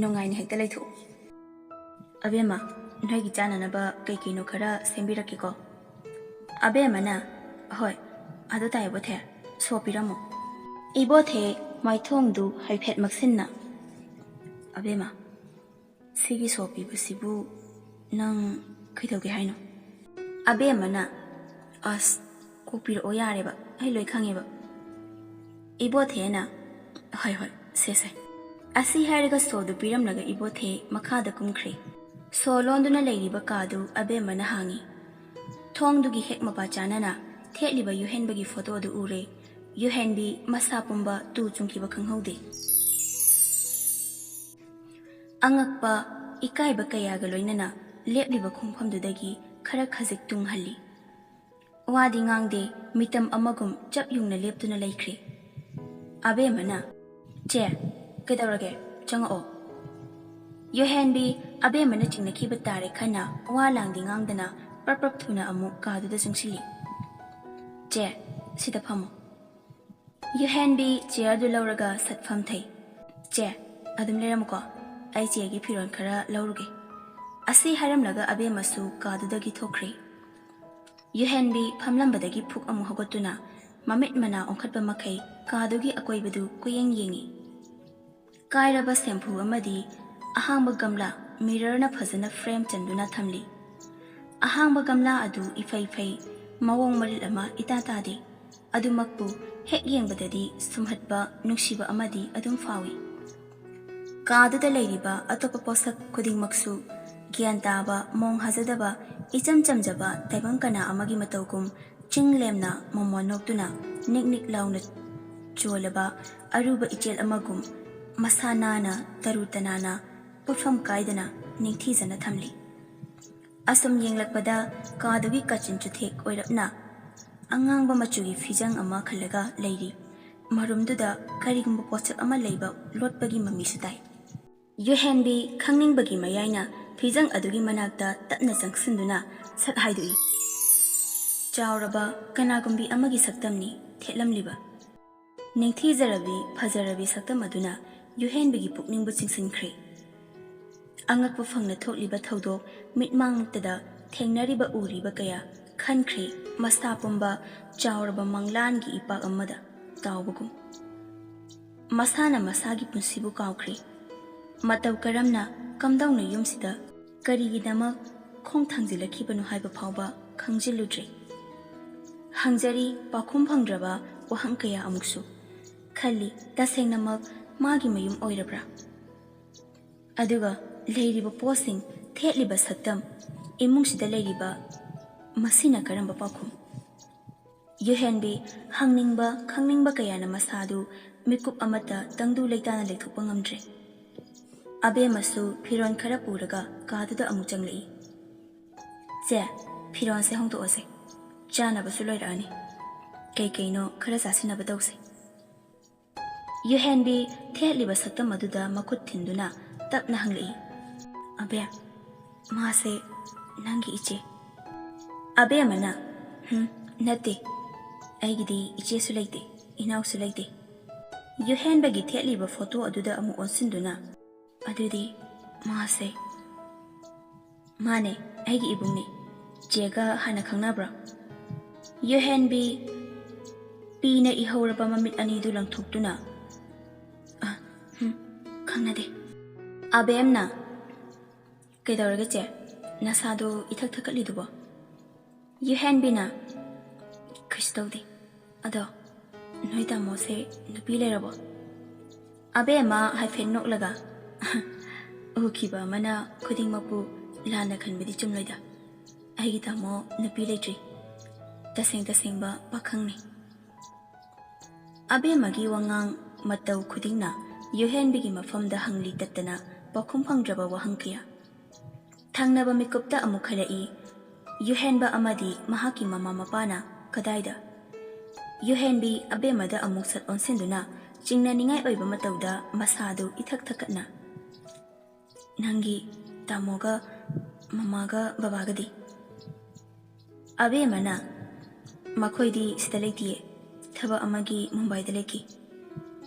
ꯅꯨꯡꯉꯥꯏꯅ ꯍꯦꯛꯇ ꯂꯩꯊꯣꯛꯎ꯫ ꯑꯕꯦꯝꯃ, ꯅꯣꯏꯒꯤ ꯆꯥꯅꯅꯕ ꯀꯩ ꯀꯩꯅꯣ ꯈꯔ ꯁꯦꯝꯕꯤꯔꯛꯀꯦꯀꯣ꯫" ꯑꯕꯦꯝꯃꯅ, "ꯍꯣꯏ, ꯑꯗꯨ ꯇꯥ ꯏꯕꯣꯊꯦ, ꯁꯣ ꯄꯤꯔꯝꯃꯣ꯫" ꯏꯕꯣꯊꯦ ꯃꯥꯏꯊꯣꯡꯗꯨ ꯍꯥꯏꯐꯦꯠ ꯃꯛꯁꯤꯟꯅ, "ꯑꯕꯦꯝꯃ, ꯁꯤꯒꯤ ꯁꯣ ꯄꯤꯕꯁꯤꯕꯨ ꯅꯪ ꯀꯩꯗꯧꯒꯦ ꯍꯥꯏꯅꯣ?" ꯑꯕꯦꯝꯃꯅ, "ꯑꯁ, ꯀꯣꯛꯄꯤꯔꯛꯑꯣ ꯌꯥꯔꯦꯕ, ꯑꯩ ꯂꯣꯏ ꯈꯪꯉꯦꯕ꯫" ꯏꯕꯣꯊꯦꯅ, "ꯍꯣꯏ ꯍꯣꯏ, ꯁꯦ ꯁꯦ꯫" ꯑꯁꯤ ꯍꯥꯏꯔꯒ ꯁꯣꯗꯨ ꯄꯤꯔꯝꯂꯒ ꯏꯕꯣꯊꯦ ꯃꯈꯥꯗ ꯀꯨꯝꯈ꯭ꯔꯦ꯫ ꯁꯣ ꯂꯣꯟꯗꯨꯅ ꯂꯩꯔꯤꯕ ꯀꯥꯗꯨ ꯑꯕꯦꯝꯃꯅ ꯍꯥꯡꯉꯤ꯫ ꯊꯣꯡꯗꯨꯒꯤ ꯍꯦꯛ ꯃꯄꯥ ꯆꯥꯅꯅ ꯊꯦꯠꯂꯤꯕ ꯌꯨꯍꯦꯟꯕꯒꯤ ꯐꯣꯇꯣ ꯑꯗꯨ ꯎꯔꯦ꯫ ꯌꯨꯍꯦꯟꯕꯤ ꯃꯁꯥ ꯄꯨꯝꯕ ꯇꯨ ꯆꯨꯡꯈꯤꯕ ꯈꯪꯍꯧꯗꯦ꯫ ꯑꯉꯛꯄ, ꯏꯀꯥꯏꯕ ꯀꯌꯥꯒ ꯂꯣꯏꯅꯅ ꯂꯦꯞꯂꯤꯕ ꯈꯣꯡꯐꯝꯗꯨꯗꯒꯤ ꯈꯔ ꯈꯖꯤꯛ ꯇꯨꯡꯍꯜꯂꯤ꯫ ꯋꯥꯗꯤ ꯉꯥꯡꯗꯦ, ꯃꯤꯇꯝ ꯑꯃꯒꯨꯝ ꯆꯞ ꯌꯨꯡꯅ ꯂꯦꯞꯇꯨꯅ ꯂꯩꯈ꯭ꯔꯦ꯫ ꯑꯕꯦꯝꯃꯅ, "ꯆꯦ, ꯀꯩꯗꯧꯔꯒꯦ? ꯆꯪꯉꯛꯑꯣ꯫" ꯌꯨꯍꯦꯟꯕꯤ ꯑꯕꯦꯝꯃꯅ ꯆꯤꯡꯅꯈꯤꯕ ꯇꯥꯔꯦ ꯈꯟꯅ ꯋꯥ ꯂꯥꯡꯗꯤ ꯉꯥꯡꯗꯅ ꯄ꯭ꯔꯞ ꯄ꯭ꯔꯞ ꯊꯨꯅ ꯑꯃꯨꯛ ꯀꯥꯗꯨꯗ ꯆꯪꯁꯤꯜꯂꯤ꯫ "ꯆꯦ, ꯁꯤꯗ ꯐꯝꯃꯣ꯫" ꯌꯨꯍꯦꯟꯕꯤ ꯆꯤꯌꯔꯗꯨ ꯂꯧꯔꯒ ꯁꯠ ꯐꯝꯊꯩ꯫ "ꯆꯦ, ꯑꯗꯨꯝ ꯂꯩꯔꯝꯃꯨꯀꯣ, ꯑꯩ ꯆꯦꯒꯤ ꯐꯤꯔꯣꯜ ꯈꯔ ꯂꯧꯔꯨꯒꯦ꯫" ꯑꯁꯤ ꯍꯥꯏꯔꯝꯂꯒ ꯑꯕꯦꯝꯃꯁꯨ ꯀꯥꯗꯨꯗꯒꯤ ꯊꯣꯛꯈ꯭ꯔꯦ꯫ ꯌꯨꯍꯦꯟꯕꯤ ꯐꯝꯂꯝꯕꯗꯒꯤ ꯐꯨꯛ ꯑꯃꯨꯛ ꯍꯧꯒꯠꯇꯨꯅ ꯃꯃꯤꯠ ꯃꯅꯥ ꯑꯣꯟꯈꯠꯄ ꯃꯈꯩ ꯀꯥꯗꯨꯒꯤ ꯑꯀꯣꯏꯕꯗꯨ ꯀꯨꯌꯦꯡ ꯌꯦꯡꯏ꯫ ꯀꯥꯏꯔꯕ ꯁꯦꯝꯐꯨ ꯑꯃꯗꯤ ꯑꯍꯥꯡꯕ ꯒꯝꯂꯥ ꯃꯤꯔꯔꯅ ꯐꯖꯅ ꯐ꯭ꯔꯦꯝ ꯆꯟꯗꯨꯅ ꯊꯝꯂꯤ꯫ ꯑꯍꯥꯡꯕ ꯒꯝꯂꯥ ꯑꯗꯨ ꯏꯐꯩ ꯐꯩ, ꯃꯑꯣꯡ ꯃꯔꯤꯜ ꯑꯃ ꯏꯇꯥ ꯇꯥꯗꯦ꯫ ꯑꯗꯨꯃꯛꯄꯨ ꯍꯦꯛ ꯌꯦꯡꯕꯗꯗꯤ ꯁꯨꯝꯍꯠꯄ, ꯅꯨꯡꯁꯤꯕ ꯑꯃꯗꯤ ꯑꯗꯨꯝ ꯐꯥꯎꯏ꯫ ꯀꯥꯗꯨꯗ ꯂꯩꯔꯤꯕ ꯑꯇꯣꯞꯄ ꯄꯣꯠꯁꯛ ꯈꯨꯗꯤꯡꯃꯛꯁꯨ ꯒ꯭ꯌꯥꯟ ꯇꯥꯕ, ꯃꯣꯡ ꯍꯥꯖꯗꯕ, ꯏꯆꯝ ꯆꯝꯖꯕ ꯇꯥꯏꯕꯪ ꯀꯅꯥ ꯑꯃꯒꯤ ꯃꯇꯧꯒꯨꯝ ꯆꯤꯡ ꯂꯦꯝꯅ ꯃꯣꯃꯣꯟ ꯅꯣꯛꯇꯨꯅ ꯅꯤꯛ ꯅꯤꯛ ꯂꯥꯎꯅ ꯆꯣꯜꯂꯕ ꯑꯔꯨꯕ ꯏꯆꯦꯜ ꯑꯃꯒꯨꯝ ꯃꯁꯥ ꯅꯥꯟꯅ ꯇꯔꯨ ꯇꯅꯥꯟꯅ ꯄꯣꯠꯐꯝ ꯀꯥꯏꯗꯅ ꯅꯤꯡꯊꯤꯖꯅ ꯊꯝꯂꯤ꯫ ꯑꯁꯨꯝ ꯌꯦꯡꯂꯛꯄꯗ ꯀꯥꯗꯨꯒꯤ ꯀꯥꯆꯤꯟ ꯆꯨꯊꯦꯛ ꯑꯣꯏꯔꯞꯅ ꯑꯉꯥꯡꯕ ꯃꯆꯨꯒꯤ ꯐꯤꯖꯪ ꯑꯃ ꯈꯜꯂꯒ ꯂꯩꯔꯤ꯫ ꯃꯔꯨꯝꯗꯨꯗ ꯀꯔꯤꯒꯨꯝꯕ ꯄꯣꯠꯁꯛ ꯑꯃ ꯂꯩꯕ ꯂꯣꯠꯄꯒꯤ ꯃꯃꯤꯁꯨ ꯇꯥꯏ꯫ ꯌꯨꯍꯦꯟꯕꯤ ꯈꯪꯅꯤꯡꯕꯒꯤ ꯃꯌꯥꯏꯅ ꯐꯤꯖꯪ ꯑꯗꯨꯒꯤ ꯃꯅꯥꯛꯇ ꯇꯞꯅ ꯆꯪꯁꯤꯟꯗꯨꯅ ꯁꯠ ꯍꯥꯏꯗꯣꯛꯏ꯫ ꯆꯥꯎꯔꯕ ꯀꯅꯥꯒꯨꯝꯕꯤ ꯑꯃꯒꯤ ꯁꯛꯇꯝꯅꯤ ꯊꯦꯠꯂꯝꯂꯤꯕ꯫ ꯅꯤꯡꯊꯤꯖꯔꯕꯤ ꯐꯖꯔꯕꯤ ꯁꯛꯇꯝ ꯑꯗꯨꯅ ꯌꯨꯍꯦꯟꯕꯤꯒꯤ ꯄꯨꯛꯅꯤꯡꯕꯨ ꯆꯤꯡꯁꯤꯟꯈ꯭ꯔꯦ꯫ ꯑꯉꯛꯄ ꯐꯪꯅ ꯊꯣꯛꯂꯤꯕ ꯊꯧꯗꯣꯛ ꯃꯤꯠꯃꯥꯡꯃꯛꯇꯗ ꯊꯦꯡꯅꯔꯤꯕ ꯎꯔꯤꯕ ꯀꯌꯥ ꯈꯟꯈ꯭ꯔꯦ ꯃꯁꯥ ꯄꯨꯝꯕ ꯆꯥꯎꯔꯕ ꯃꯪꯂꯥꯟꯒꯤ ꯏꯄꯥꯛ ꯑꯃꯗ ꯇꯥꯎꯕꯒꯨꯝ꯫ ꯃꯁꯥꯅ ꯃꯁꯥꯒꯤ ꯄꯨꯟꯁꯤꯕꯨ ꯀꯥꯎꯈ꯭ꯔꯦ꯫ ꯃꯇꯧ ꯀꯔꯝꯅ ꯀꯝꯗꯧꯅ ꯌꯨꯝꯁꯤꯗ ꯀꯔꯤꯒꯤꯗꯃꯛ ꯈꯣꯡ ꯊꯥꯡꯖꯤꯜꯂꯛꯈꯤꯕꯅꯣ ꯍꯥꯏꯕ ꯐꯥꯎꯕ ꯈꯪꯖꯤꯜꯂꯨꯗ꯭ꯔꯦ꯫ ꯍꯪꯖꯔꯤ ꯄꯥꯎꯈꯨꯝ ꯐꯪꯗ꯭ꯔꯕ ꯋꯥꯍꯪ ꯀꯌꯥ ꯑꯃꯨꯛꯁꯨ꯫ ꯈꯜꯂꯤ ꯇꯁꯦꯡꯅꯃꯛ ꯃꯥꯒꯤ ꯃꯌꯨꯝ ꯑꯣꯏꯔꯕ꯭ꯔꯥ? ꯑꯗꯨꯒ ꯂꯩꯔꯤꯕ ꯄꯣꯠꯁꯤꯡ, ꯊꯦꯠꯂꯤꯕ ꯁꯛꯇꯝ, ꯏꯃꯨꯡꯁꯤꯗ ꯂꯩꯔꯤꯕ ꯃꯁꯤꯅ ꯀꯔꯝꯕ ꯄꯥꯎꯈꯨꯝ? ꯌꯨꯍꯦꯟꯕꯤ ꯍꯪꯅꯤꯡꯕ ꯈꯪꯅꯤꯡꯕ ꯀꯌꯥꯅ ꯃꯁꯥꯗꯨ ꯃꯤꯀꯨꯞ ꯑꯃꯠꯇ ꯇꯪꯗꯨ ꯂꯩꯇꯥꯅ ꯂꯩꯊꯣꯛꯄ ꯉꯝꯗ꯭ꯔꯦ꯫ ꯑꯕꯦꯝꯃꯁꯨ ꯐꯤꯔꯣꯜ ꯈꯔ ꯄꯨꯔꯒ ꯀꯥꯗꯨꯗ ꯑꯃꯨꯛ ꯆꯪꯂꯛꯏ꯫ "ꯆꯦ, ꯐꯤꯔꯣꯜꯁꯦ ꯍꯣꯡꯗꯣꯛꯑꯁꯦ꯫ ꯆꯥꯅꯕꯁꯨ ꯂꯣꯏꯔꯛꯑꯅꯤ꯫ ꯀꯩꯀꯩꯅꯣ ꯈꯔ ꯆꯥꯁꯤꯟꯅꯕ ꯇꯧꯁꯦ꯫" ꯌꯨꯍꯦꯟꯕꯤ ꯊꯦꯠꯂꯤꯕ ꯁꯛꯇꯝ ꯑꯗꯨꯗ ꯃꯈꯨꯠ ꯊꯤꯟꯗꯨꯅ ꯇꯞꯅ ꯍꯪꯂꯛꯏ꯫ ꯑꯕꯦꯝ, ꯃꯥꯁꯦ ꯅꯪꯒꯤ ꯏꯆꯦ꯫ ꯑꯕꯦꯝꯃꯅ, "ꯍꯝ, ꯅꯠꯇꯦ, ꯑꯩꯒꯤꯗꯤ ꯏꯆꯦꯁꯨ ꯂꯩꯇꯦ, ꯏꯅꯥꯎꯁꯨ ꯂꯩꯇꯦ"꯫ ꯌꯨꯍꯦꯟꯕꯒꯤ ꯊꯦꯠꯂꯤꯕ ꯐꯣꯇꯣ ꯑꯗꯨꯗ ꯑꯃꯨꯛ ꯑꯣꯟꯁꯤꯟꯗꯨꯅ, "ꯑꯗꯨꯗꯤ ꯃꯥꯁꯦ"꯫ "ꯃꯥꯅꯦ, ꯑꯩꯒꯤ ꯏꯕꯨꯡꯅꯦ꯫ ꯆꯦꯒ ꯍꯥꯟꯅ ꯈꯪꯅꯕ꯭ꯔꯣ?" ꯌꯨꯍꯦꯟꯕꯤ ꯄꯤꯅ ꯏꯍꯧꯔꯕ ꯃꯃꯤꯠ ꯑꯅꯤꯗꯨ ꯂꯪꯊꯣꯛꯇꯨꯅ, "ꯑ, ꯍꯝ, ꯈꯪꯅꯗꯦ"꯫ ꯑꯕꯦꯝꯅ, "ꯀꯩꯗꯧꯔꯒꯦ ꯆꯦ? ꯅꯁꯥꯗꯣ ꯏꯊꯛ ꯊꯛꯀꯠꯂꯤꯗꯨꯕꯣ?" ꯌꯨꯍꯦꯟꯕꯤꯅ, "ꯀꯩꯁꯨ ꯇꯧꯗꯦ꯫ ꯑꯗꯣ ꯅꯣꯏ ꯇꯥꯃꯣꯁꯦ ꯅꯨꯄꯤ ꯂꯩꯔꯕꯣ?" ꯑꯕꯦꯝꯃ ꯍꯥꯏꯐꯦꯠ ꯅꯣꯛꯂꯒ, "ꯎꯈꯤꯕ ꯑꯃꯅ ꯈꯨꯗꯤꯡꯃꯛꯄꯨ ꯂꯥꯟꯅ ꯈꯟꯕꯗꯤ ꯆꯨꯝꯂꯣꯏꯗ꯫ ꯑꯩꯒꯤ ꯇꯥꯃꯣ ꯅꯨꯄꯤ ꯂꯩꯇ꯭ꯔꯤ꯫ ꯇꯁꯦꯡ ꯇꯁꯦꯡꯕ ꯄꯥꯈꯪꯅꯤ"꯫ ꯑꯕꯦꯝꯃꯒꯤ ꯋꯥꯉꯥꯡ ꯃꯇꯧ ꯈꯨꯗꯤꯡꯅ ꯌꯨꯍꯦꯟꯕꯤꯒꯤ ꯃꯐꯝꯗ ꯍꯪꯂꯤ ꯇꯠꯇꯅ ꯄꯥꯎꯈꯨꯝ ꯐꯪꯗ꯭ꯔꯕ ꯋꯥꯍꯪ ꯀꯌꯥ꯫ ꯊꯪꯅꯕ ꯃꯤꯀꯨꯞꯇ ꯑꯃꯨꯛ ꯍꯜꯂꯛꯏ꯫ ꯌꯨꯍꯦꯟꯕ ꯑꯃꯗꯤ ꯃꯍꯥꯛꯀꯤ ꯃꯃꯥ ꯃꯄꯥꯅ ꯀꯗꯥꯏꯗ? ꯌꯨꯍꯦꯟꯕꯤ ꯑꯕꯦꯝꯃꯗ ꯑꯃꯨꯛ ꯁꯠ ꯑꯣꯟꯁꯤꯟꯗꯨꯅ ꯆꯤꯡꯅꯅꯤꯡꯉꯥꯏ ꯑꯣꯏꯕ ꯃꯇꯧꯗ ꯃꯁꯥꯗꯨ ꯏꯊꯛ ꯊꯛꯀꯠꯅ, "ꯅꯪꯒꯤ ꯇꯥꯃꯣꯒ ꯃꯃꯥꯒ ꯕꯕꯥꯒꯗꯤ?" ꯑꯕꯦꯝꯃꯅ, "ꯃꯈꯣꯏꯗꯤ ꯁꯤꯗ ꯂꯩꯇꯤꯌꯦ, ꯊꯕꯛ ꯑꯃꯒꯤ ꯃꯨꯝꯕꯥꯏꯗ ꯂꯩꯈꯤ"꯫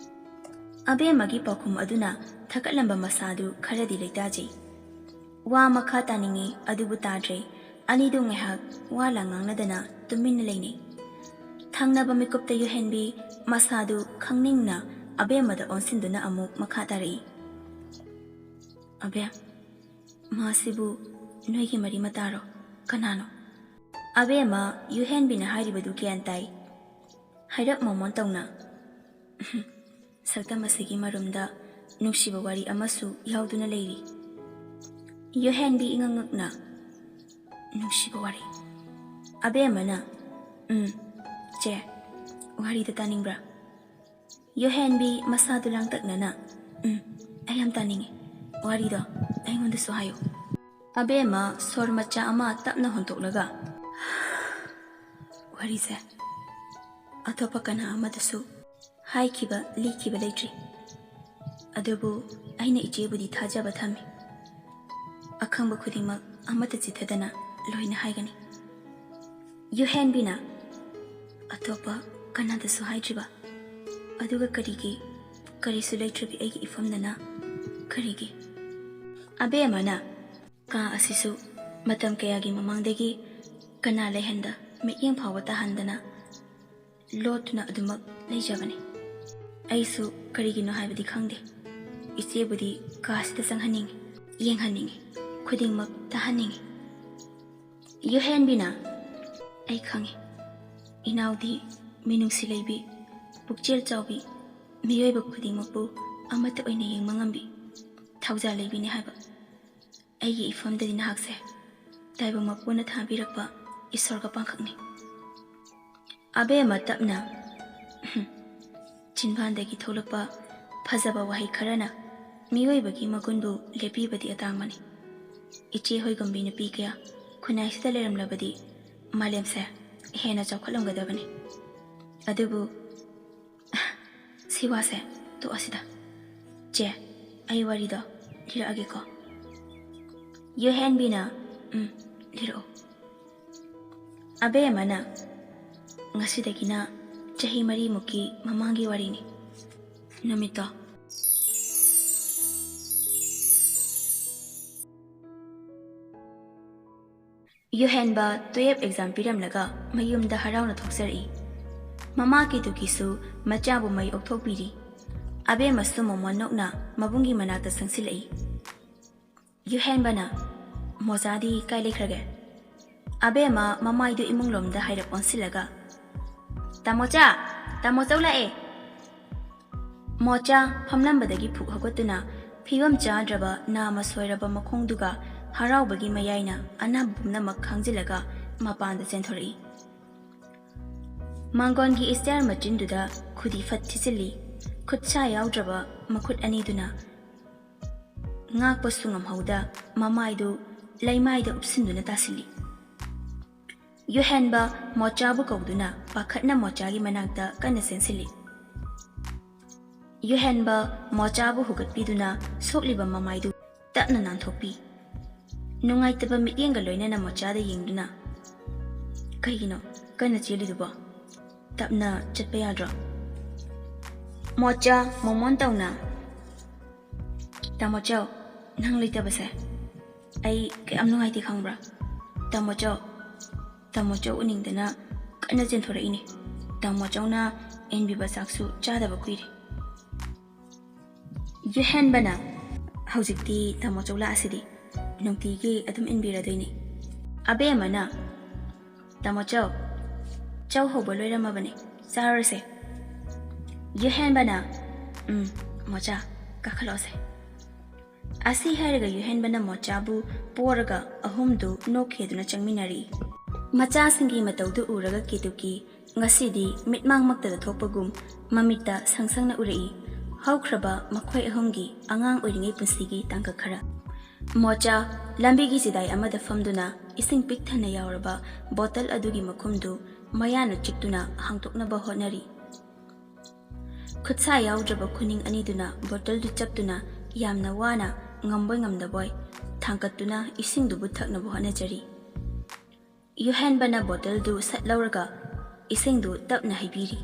ꯑꯕꯦꯝꯃꯒꯤ ꯄꯥꯎꯈꯨꯝ ꯑꯗꯨꯅ ꯊꯛꯀꯠꯂꯝꯕ ꯃꯁꯥꯗꯨ ꯈꯔꯗꯤ ꯂꯩꯇꯥꯖꯩ꯫ ꯋꯥ ꯃꯈꯥ ꯇꯥꯅꯤꯡꯉꯤ, ꯑꯗꯨꯕꯨ ꯇꯥꯗ꯭ꯔꯦ꯫ ꯑꯅꯤꯗꯨ ꯉꯥꯏꯍꯥꯛ ꯋꯥ ꯂꯥꯡ ꯉꯥꯡꯅꯗꯅ ꯇꯨꯃꯤꯟꯅ ꯂꯩꯅꯩ꯫ ꯊꯪꯅꯕ ꯃꯤꯀꯨꯞꯇ ꯌꯨꯍꯦꯟꯕꯤ ꯃꯁꯥꯗꯨ ꯈꯪꯅꯤꯡꯅ ꯑꯕꯦꯝꯃꯗ ꯑꯣꯟꯁꯤꯟꯗꯨꯅ ꯑꯃꯨꯛ ꯃꯈꯥ ꯇꯥꯔꯛꯏ꯫ "ꯑꯕꯦꯝ, ꯃꯥꯁꯤꯕꯨ ꯅꯣꯏꯒꯤ ꯃꯔꯤ ꯃꯇꯥꯔꯣ? ꯀꯅꯥꯅꯣ?" ꯑꯕꯦꯝꯃ ꯌꯨꯍꯦꯟꯕꯤꯅ ꯍꯥꯏꯔꯤꯕꯗꯨ ꯒ꯭ꯌꯥꯟ ꯇꯥꯏ꯫ ꯍꯥꯏꯔꯞ ꯃꯣꯃꯣꯟ ꯇꯧꯅ, "ꯁꯛꯇꯝ ꯑꯁꯤꯒꯤ ꯃꯔꯨꯝꯗ ꯅꯨꯡꯁꯤꯕ ꯋꯥꯔꯤ ꯑꯃꯁꯨ ꯌꯥꯎꯗꯨꯅ ꯂꯩꯔꯤ"꯫ ꯌꯨꯍꯦꯟꯕꯤ ꯏꯉꯛ ꯉꯛꯅ, "ꯅꯨꯡꯁꯤꯕ ꯋꯥꯔꯤ"꯫ ꯑꯕꯦꯝꯃꯅ, "ꯎꯝ, ꯆꯦ, ꯋꯥꯔꯤꯗ ꯇꯥꯅꯤꯡꯕ꯭ꯔꯥ?" ꯌꯨꯍꯦꯟꯕꯤ ꯃꯁꯥꯗꯨ ꯂꯥꯡꯇꯛꯅꯅ, "ꯎꯝ, ꯑꯩ ꯌꯥꯝ ꯇꯥꯅꯤꯡꯉꯤ꯫ ꯋꯥꯔꯤꯗꯣ ꯑꯩꯉꯣꯟꯗꯁꯨ ꯍꯥꯏꯌꯨ"꯫ ꯑꯕꯦꯝꯃ ꯁꯣꯔ ꯃꯆꯥ ꯑꯃ ꯇꯞꯅ ꯍꯣꯟꯇꯣꯛꯂꯒ, "ꯋꯥꯔꯤꯁꯦ ꯑꯇꯣꯞꯄ ꯀꯅꯥ ꯑꯃꯗꯁꯨ ꯍꯥꯏꯈꯤꯕ, ꯂꯤꯈꯤꯕ ꯂꯩꯇ꯭ꯔꯤ꯫ ꯑꯗꯨꯕꯨ ꯑꯩꯅ ꯏꯆꯦꯕꯨꯗꯤ ꯊꯥꯖꯕ ꯊꯝꯃꯤ"꯫ ꯑꯈꯪꯕ ꯈꯨꯗꯤꯡꯃꯛ ꯑꯃꯠꯇ ꯆꯤꯊꯗꯅ ꯂꯣꯏꯅ ꯍꯥꯏꯒꯅꯤ꯫ ꯌꯨꯍꯦꯟꯕꯤꯅ ꯑꯇꯣꯞꯄ ꯀꯅꯥꯗꯁꯨ ꯍꯥꯏꯗ꯭ꯔꯤꯕ, ꯑꯗꯨꯒ ꯀꯔꯤꯒꯤ, ꯀꯔꯤꯁꯨ ꯂꯩꯇ꯭ꯔꯕꯤ ꯑꯩꯒꯤ ꯏꯐꯝꯗꯅ ꯀꯔꯤꯒꯤ? ꯑꯕꯦꯝꯃꯅ ꯀꯥ ꯑꯁꯤꯁꯨ ꯃꯇꯝ ꯀꯌꯥꯒꯤ ꯃꯃꯥꯡꯗꯒꯤ ꯀꯅꯥ ꯂꯩꯍꯟꯗ ꯃꯤꯠꯌꯦꯡ ꯐꯥꯎꯕ ꯇꯥꯍꯟꯗꯅ ꯂꯣꯠꯇꯨꯅ ꯑꯗꯨꯃꯛ ꯂꯩꯖꯕꯅꯤ꯫ ꯑꯩꯁꯨ ꯀꯔꯤꯒꯤꯅꯣ ꯍꯥꯏꯕꯗꯤ ꯈꯪꯗꯦ, ꯏꯆꯦꯕꯨꯗꯤ ꯀꯥꯁꯤꯗ ꯆꯪꯍꯟꯅꯤꯡꯉꯤ, ꯌꯦꯡꯍꯟꯅꯤꯡꯉꯤ, ꯈꯨꯗꯤꯡꯃꯛ ꯇꯥꯍꯟꯅꯤꯡꯉꯤ꯫ ꯌꯨꯍꯦꯟꯕꯤꯅ, ꯑꯩ ꯈꯪꯉꯤ, ꯏꯅꯥꯎꯗꯤ ꯃꯤꯅꯨꯡꯁꯤ ꯂꯩꯕꯤ, ꯄꯨꯛꯆꯦꯜ ꯆꯥꯎꯕꯤ, ꯃꯤꯑꯣꯏꯕ ꯈꯨꯗꯤꯡꯃꯛꯄꯨ ꯑꯃꯠꯇ ꯑꯣꯏꯅ ꯌꯦꯡꯕ ꯉꯝꯕꯤ ꯊꯧꯖꯥꯜ ꯂꯩꯕꯤꯅꯤ ꯍꯥꯏꯕ꯫ ꯑꯩꯒꯤ ꯏꯐꯝꯗꯗꯤ ꯅꯍꯥꯛꯁꯦ ꯇꯥꯏꯕꯪ ꯃꯄꯨꯅ ꯊꯥꯕꯤꯔꯛꯄ ꯏꯁꯣꯔꯒ ꯄꯥꯡꯈꯛꯅꯤ꯫ ꯑꯕꯦꯝꯃ ꯇꯞꯅ ꯆꯤꯟꯕꯥꯟꯗꯒꯤ ꯊꯣꯛꯂꯛꯄ ꯐꯖꯕ ꯋꯥꯍꯩ ꯈꯔꯅ ꯃꯤꯑꯣꯏꯕꯒꯤ ꯃꯒꯨꯟꯕꯨ ꯂꯦꯞꯄꯤꯕꯗꯤ ꯑꯇꯥꯡꯕꯅꯤ꯫ ꯏꯆꯦ ꯍꯣꯏꯒꯨꯝꯕꯤ ꯅꯨꯄꯤ ꯀꯌꯥ ꯈꯨꯟꯅꯥꯏꯁꯤꯗ ꯂꯩꯔꯝꯂꯕꯗꯤ ꯃꯥꯂꯦꯝꯁꯦ ꯍꯦꯟꯅ ꯆꯥꯎꯈꯠꯂꯝꯒꯗꯕꯅꯤ꯫ ꯑꯗꯨꯕꯨ ꯁꯤ ꯋꯥꯁꯦ ꯇꯣꯛꯑꯁꯤꯗ꯫ ꯆꯦ, ꯑꯩ ꯋꯥꯔꯤꯗꯣ ꯂꯤꯔꯛꯑꯒꯦꯀꯣ꯫ ꯌꯨꯍꯦꯟꯕꯤꯅ, ꯎꯝ, ꯂꯤꯔꯛꯑꯣ꯫ ꯑꯕꯦꯝꯃꯅ, ꯉꯁꯤꯗꯒꯤꯅ ꯆꯍꯤ ꯃꯔꯤꯃꯨꯛꯀꯤ ꯃꯃꯥꯡꯒꯤ ꯋꯥꯔꯤꯅꯤ꯫ ꯅꯨꯃꯤꯠꯇꯣ꯫ ꯌꯨꯍꯦꯟꯕ twelve exam ꯄꯤꯔꯝꯂꯒ ꯃꯌꯨꯝꯗ ꯍꯔꯥꯎꯅ ꯊꯣꯛꯆꯔꯛꯏ꯫ ꯃꯃꯥ ꯀꯦꯇꯨꯀꯤꯁꯨ ꯃꯆꯥꯕꯨ ꯃꯩ ꯑꯣꯛꯊꯣꯛꯄꯤꯔꯤ꯫ ꯑꯕꯦꯝꯃꯁꯨ ꯃꯣꯃꯣꯟ ꯅꯣꯛꯅ ꯃꯕꯨꯡꯒꯤ ꯃꯅꯥꯛꯇ ꯆꯪꯁꯤꯜꯂꯛꯏ꯫ ꯌꯨꯍꯦꯟꯕꯅ, ꯃꯣꯆꯥꯗꯤ ꯀꯥꯏ ꯂꯩꯈ꯭ꯔꯒꯦ? ꯑꯕꯦꯝꯃ ꯃꯃꯥꯏꯗꯨ ꯏꯃꯨꯡꯂꯣꯝꯗ ꯍꯥꯏꯔꯞ ꯑꯣꯟꯁꯤꯜꯂꯒ, ꯇꯥꯃꯣꯆꯥ! ꯇꯥꯃꯣꯆꯧ ꯂꯥꯛꯑꯦ! ꯃꯣꯆꯥ ꯐꯝꯂꯝꯕꯗꯒꯤ ꯐꯨꯛ ꯍꯧꯒꯠꯇꯨꯅ ꯐꯤꯕꯝ ꯆꯥꯗ꯭ꯔꯕ ꯅꯥꯃ ꯁꯣꯏꯔꯕ ꯃꯈꯣꯡꯗꯨꯒ ꯍꯔꯥꯎꯕꯒꯤ ꯃꯌꯥꯏꯅ ꯑꯅꯥꯕ ꯄꯨꯝꯅꯃꯛ ꯈꯥꯡꯖꯤꯜꯂꯒ ꯃꯄꯥꯟꯗ ꯆꯦꯟꯊꯣꯔꯛꯏ꯫ ꯃꯥꯡꯒꯣꯟꯒꯤ ꯏꯁꯇ꯭ꯌꯥꯔ ꯃꯆꯤꯟꯗꯨꯗ ꯈꯨꯗꯤ ꯐꯠ ꯊꯤꯖꯤꯜꯂꯤ꯫ ꯈꯨꯠꯁꯥ ꯌꯥꯎꯗ꯭ꯔꯕ ꯃꯈꯨꯠ ꯑꯅꯤꯗꯨꯅ ꯉꯥꯛꯄꯁꯨ ꯉꯝꯍꯧꯗ ꯃꯃꯥꯏꯗꯨ ꯂꯩꯃꯥꯏꯗ ꯎꯞꯁꯤꯟꯗꯨꯅ ꯇꯥꯁꯤꯜꯂꯤ꯫ ꯌꯨꯍꯦꯟꯕ ꯃꯣꯆꯥꯕꯨ ꯀꯧꯗꯨꯅ ꯄꯥꯈꯠꯅ ꯃꯣꯆꯥꯒꯤ ꯃꯅꯥꯛꯇ ꯀꯟꯅ ꯆꯦꯟꯁꯤꯜꯂꯤ꯫ ꯌꯨꯍꯦꯟꯕ ꯃꯣꯆꯥꯕꯨ ꯍꯨꯒꯠꯄꯤꯗꯨꯅ ꯁꯣꯛꯂꯤꯕ ꯃꯃꯥꯏꯗꯨ ꯇꯞꯅ ꯅꯥꯟꯊꯣꯛꯄꯤ꯫ ꯅꯨꯡꯉꯥꯏꯇꯕ ꯃꯤꯠꯌꯦꯡꯒ ꯂꯣꯏꯅꯅ ꯃꯣꯆꯥꯗ ꯌꯦꯡꯗꯨꯅ, "ꯀꯩꯒꯤꯅꯣ ꯀꯟꯅ ꯆꯦꯜꯂꯤꯗꯨꯕꯣ? ꯇꯞꯅ ꯆꯠꯄ ꯌꯥꯗ꯭ꯔꯣ?" ꯃꯣꯆꯥ ꯃꯣꯃꯣꯟ ꯇꯧꯅ, "ꯇꯥꯃꯣꯆꯧ, ꯅꯪ ꯂꯩꯇꯕꯁꯦ ꯑꯩ ꯀꯌꯥꯝ ꯅꯨꯡꯉꯥꯏꯇꯦ ꯈꯪꯕ꯭ꯔꯥ? ꯇꯥꯃꯣꯆꯧ, ꯇꯥꯃꯣꯆꯧ ꯎꯅꯤꯡꯗꯅ ꯀꯟꯅ ꯆꯦꯟꯊꯣꯔꯛꯏꯅꯦ꯫ ꯇꯥꯃꯣꯆꯧꯅ ꯏꯟꯕꯤꯕ ꯆꯥꯛꯁꯨ ꯆꯥꯗꯕ ꯀꯨꯏꯔꯦ꯫" ꯌꯨꯍꯦꯟꯕꯅ, "ꯍꯧꯖꯤꯛꯇꯤ ꯇꯥꯃꯣꯆꯧ ꯂꯥꯛꯑꯁꯤꯗꯤ, ꯅꯨꯡꯇꯤꯒꯤ ꯑꯗꯨꯝ ꯏꯟꯕꯤꯔꯗꯣꯏꯅꯦ꯫" ꯑꯕꯦꯝꯃꯅ, "ꯇꯥꯃꯣꯆꯧ, ꯆꯧ ꯍꯧꯕ ꯂꯣꯏꯔꯝꯃꯕꯅꯦ, ꯆꯥꯔꯨꯔꯁꯦ꯫" ꯌꯨꯍꯦꯟꯕꯅ, "ꯎꯝ, ꯃꯣꯆꯥ, ꯀꯥꯈꯠꯂꯛꯑꯣꯁꯦ꯫" ꯑꯁꯤ ꯍꯥꯏꯔꯒ ꯌꯨꯍꯦꯟꯕꯅ ꯃꯣꯆꯥꯕꯨ ꯄꯣꯔꯒ ꯑꯍꯨꯝꯗꯨ ꯅꯣꯛꯈꯦꯗꯨꯅ ꯆꯪꯃꯤꯟꯅꯔꯤ꯫ ꯃꯆꯥꯁꯤꯡꯒꯤ ꯃꯇꯧꯗꯨ ꯎꯔꯒ ꯀꯦꯇꯨꯀꯤ ꯉꯁꯤꯗꯤ ꯃꯤꯠꯃꯥꯡꯃꯛꯇꯗ ꯊꯣꯛꯄꯒꯨꯝ ꯃꯃꯤꯠꯇ ꯁꯪꯁꯪꯅ ꯎꯔꯛꯏ ꯍꯧꯈ꯭ꯔꯕ ꯃꯈꯣꯏ ꯑꯍꯨꯝꯒꯤ ꯑꯉꯥꯡ ꯑꯣꯏꯔꯤꯉꯩ ꯄꯨꯟꯁꯤꯒꯤ ꯇꯥꯡꯀꯛ ꯈꯔ꯫ ꯃꯣꯆꯥ ꯂꯝꯕꯤꯒꯤ ꯆꯤꯗꯥꯏ ꯑꯃꯗ ꯐꯝꯗꯨꯅ ꯏꯁꯤꯡ ꯄꯤꯛ ꯊꯟꯅ ꯌꯥꯎꯔꯕ ꯕꯣꯇꯜ ꯑꯗꯨꯒꯤ ꯃꯈꯨꯝꯗꯨ ꯃꯌꯥꯅ ꯆꯤꯛꯇꯨꯅ ꯍꯥꯡꯗꯣꯛꯅꯕ ꯍꯣꯠꯅꯔꯤ꯫ ꯈꯨꯠꯁꯥ ꯌꯥꯎꯗ꯭ꯔꯕ ꯈꯨꯅꯤꯡ ꯑꯅꯤꯗꯨꯅ ꯕꯣꯇꯜꯗꯨ ꯆꯞꯇꯨꯅ ꯌꯥꯝꯅ ꯋꯥꯅ ꯉꯝꯕꯣꯏ ꯉꯝꯗꯕꯣꯏ ꯊꯥꯡꯀꯠꯇꯨꯅ ꯏꯁꯤꯡꯗꯨꯕꯨ ꯊꯛꯅꯕ ꯍꯣꯠꯅꯖꯔꯤ꯫ ꯌꯨꯍꯦꯟꯕꯅ ꯕꯣꯇꯜꯗꯨ ꯁꯠ ꯂꯧꯔꯒ ꯏꯁꯤꯡꯗꯨ ꯇꯞꯅ ꯍꯩꯕꯤꯔꯤ꯫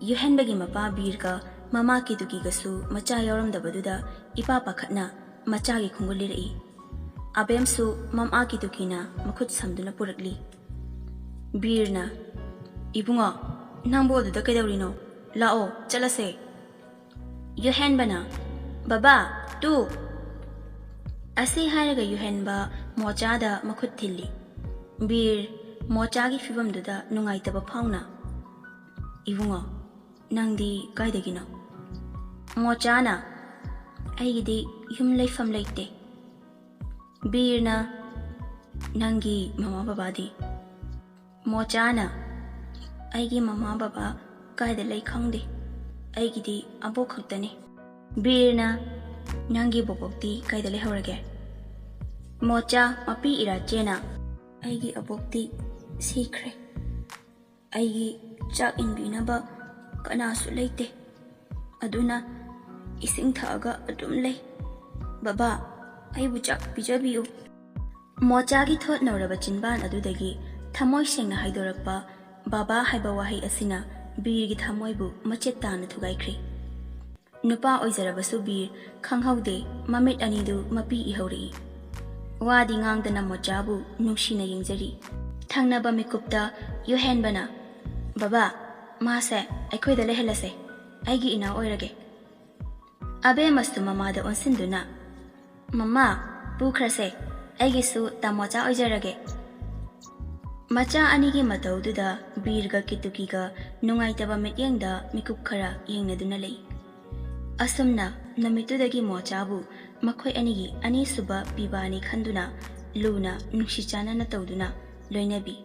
ꯌꯨꯍꯦꯟꯕꯒꯤ ꯃꯄꯥ ꯕꯤꯔꯒ ꯃꯃꯥ ꯀꯦꯇꯨꯀꯤꯒꯁꯨ ꯃꯆꯥ ꯌꯥꯎꯔꯝꯗꯕꯗꯨꯗ ꯏꯄꯥ ꯄꯥꯈꯠꯅ ꯃꯆꯥꯒꯤ ꯈꯣꯡꯒꯨꯜ ꯂꯤꯔꯛꯏ꯫ ꯑꯕꯦꯝꯁꯨ ꯃꯃꯥ ꯀꯦꯇꯨꯀꯤꯅ ꯃꯈꯨꯠ ꯁꯝꯗꯨꯅ ꯄꯨꯔꯛꯂꯤ꯫ ꯕꯤꯔꯅ, "ꯏꯕꯨꯡꯉꯣ, ꯅꯪꯕꯨ ꯑꯗꯨꯗ ꯀꯩꯗꯧꯔꯤꯅꯣ? ꯂꯥꯛꯑꯣ, ꯆꯠꯂꯁꯦ꯫" ꯌꯨꯍꯦꯟꯕꯅ, "ꯕꯕꯥ, ꯇꯨ!" ꯑꯁꯤ ꯍꯥꯏꯔꯒ ꯌꯨꯍꯦꯟꯕ ꯃꯣꯆꯥꯗ ꯃꯈꯨꯠ ꯊꯤꯜꯂꯤ꯫ ꯕꯤꯔ ꯃꯣꯆꯥꯒꯤ ꯐꯤꯕꯝꯗꯨꯗ ꯅꯨꯡꯉꯥꯏꯇꯕ ꯐꯥꯎꯅ, "ꯏꯕꯨꯡꯉꯣ, ꯅꯪꯗꯤ ꯀꯥꯏꯗꯒꯤꯅꯣ?" ꯃꯣꯆꯥꯅ, "ꯑꯩꯒꯤꯗꯤ ꯌꯨꯝ ꯂꯩꯐꯝ ꯂꯩꯇꯦ꯫" ꯕꯤꯔꯅ, "ꯅꯪꯒꯤ ꯃꯃꯥ ꯕꯕꯥꯗꯤ?" ꯃꯣꯆꯥꯅ, "ꯑꯩꯒꯤ ꯃꯃꯥ ꯕꯕꯥ ꯀꯥꯏꯗ ꯂꯩ ꯈꯪꯗꯦ꯫ ꯑꯩꯒꯤꯗꯤ ꯑꯕꯣꯛ ꯈꯛꯇꯅꯤ꯫" ꯕꯤꯔꯅ, "ꯅꯪꯒꯤ ꯕꯣꯕꯣꯛꯇꯤ ꯀꯥꯏꯗ ꯂꯩꯍꯧꯔꯒꯦ?" ꯃꯣꯆꯥ ꯃꯄꯤ ꯏꯔꯥꯆꯦꯅ, "ꯑꯩꯒꯤ ꯑꯕꯣꯛꯇꯤ ꯁꯤꯈ꯭ꯔꯦ꯫ ꯑꯩꯒꯤ ꯆꯥꯛ ꯏꯟꯕꯤꯅꯕ ꯀꯅꯥꯁꯨ ꯂꯩꯇꯦ꯫ ꯑꯗꯨꯅ ꯏꯁꯤꯡ ꯊꯛꯑꯒ ꯑꯗꯨꯝ ꯂꯩ꯫ ꯕꯕꯥ, ꯑꯩꯕꯨ ꯆꯥꯛ ꯄꯤꯖꯕꯤꯌꯨ꯫" ꯃꯣꯆꯥꯒꯤ ꯊꯣꯠ ꯅꯧꯔꯕ ꯆꯤꯟꯕꯥꯟ ꯑꯗꯨꯗꯒꯤ ꯊꯃꯣꯏ ꯁꯦꯡꯅ ꯍꯥꯏꯗꯣꯔꯛꯄ "ꯕꯥꯕꯥ" ꯍꯥꯏꯕ ꯋꯥꯍꯩ ꯑꯁꯤꯅ ꯕꯤꯔꯒꯤ ꯊꯃꯣꯏꯕꯨ ꯃꯆꯦꯠ ꯇꯥꯅ ꯊꯨꯒꯥꯏꯈ꯭ꯔꯦ꯫ ꯅꯨꯄꯥ ꯑꯣꯏꯖꯔꯕꯁꯨ ꯕꯤꯔ ꯈꯪꯍꯧꯗꯦ, ꯃꯃꯤꯠ ꯑꯅꯤꯗꯨ ꯃꯄꯤ ꯏꯍꯧꯔꯛꯏ꯫ ꯋꯥꯗꯤ ꯉꯥꯡꯗꯅ ꯃꯣꯆꯥꯕꯨ ꯅꯨꯡꯁꯤꯅ ꯌꯦꯡꯖꯔꯤ꯫ ꯊꯪꯅꯕ ꯃꯤꯀꯨꯞꯇ ꯌꯨꯍꯦꯟꯕꯅ, "ꯕꯥꯕꯥ, ꯃꯥꯁꯦ ꯑꯩꯈꯣꯏꯗ ꯂꯩꯍꯜꯂꯁꯦ, ꯑꯩꯒꯤ ꯏꯅꯥꯎ ꯑꯣꯏꯔꯒꯦ"꯫ ꯑꯕꯦꯝꯃꯁꯨ ꯃꯃꯥꯗ ꯑꯣꯟꯁꯤꯟꯗꯨꯅ, "ꯃꯃꯥ, ꯄꯨꯈ꯭ꯔꯁꯦ, ꯑꯩꯒꯤꯁꯨ ꯇꯥꯃꯣꯆꯥ ꯑꯣꯏꯖꯔꯒꯦ"꯫ ꯃꯆꯥ ꯑꯅꯤꯒꯤ ꯃꯇꯧꯗꯨꯗ ꯕꯤꯔꯒ ꯀꯤꯇꯨꯀꯤꯒ ꯅꯨꯡꯉꯥꯏꯇꯕ ꯃꯤꯠꯌꯦꯡꯗ ꯃꯤꯀꯨꯞ ꯈꯔ ꯌꯦꯡꯅꯗꯨꯅ ꯂꯩ꯫ ꯑꯁꯨꯝꯅ ꯅꯨꯃꯤꯠꯇꯨꯗꯒꯤ ꯃꯣꯆꯥꯕꯨ ꯃꯈꯣꯏ ꯑꯅꯤꯒꯤ ꯑꯅꯤꯁꯨꯕ ꯄꯤꯕꯥꯅꯤ ꯈꯟꯗꯨꯅ ꯂꯨꯅ ꯅꯨꯡꯁꯤ ꯆꯥꯟꯅꯅ ꯇꯧꯗꯨꯅ ꯂꯣꯏꯅꯕꯤ꯫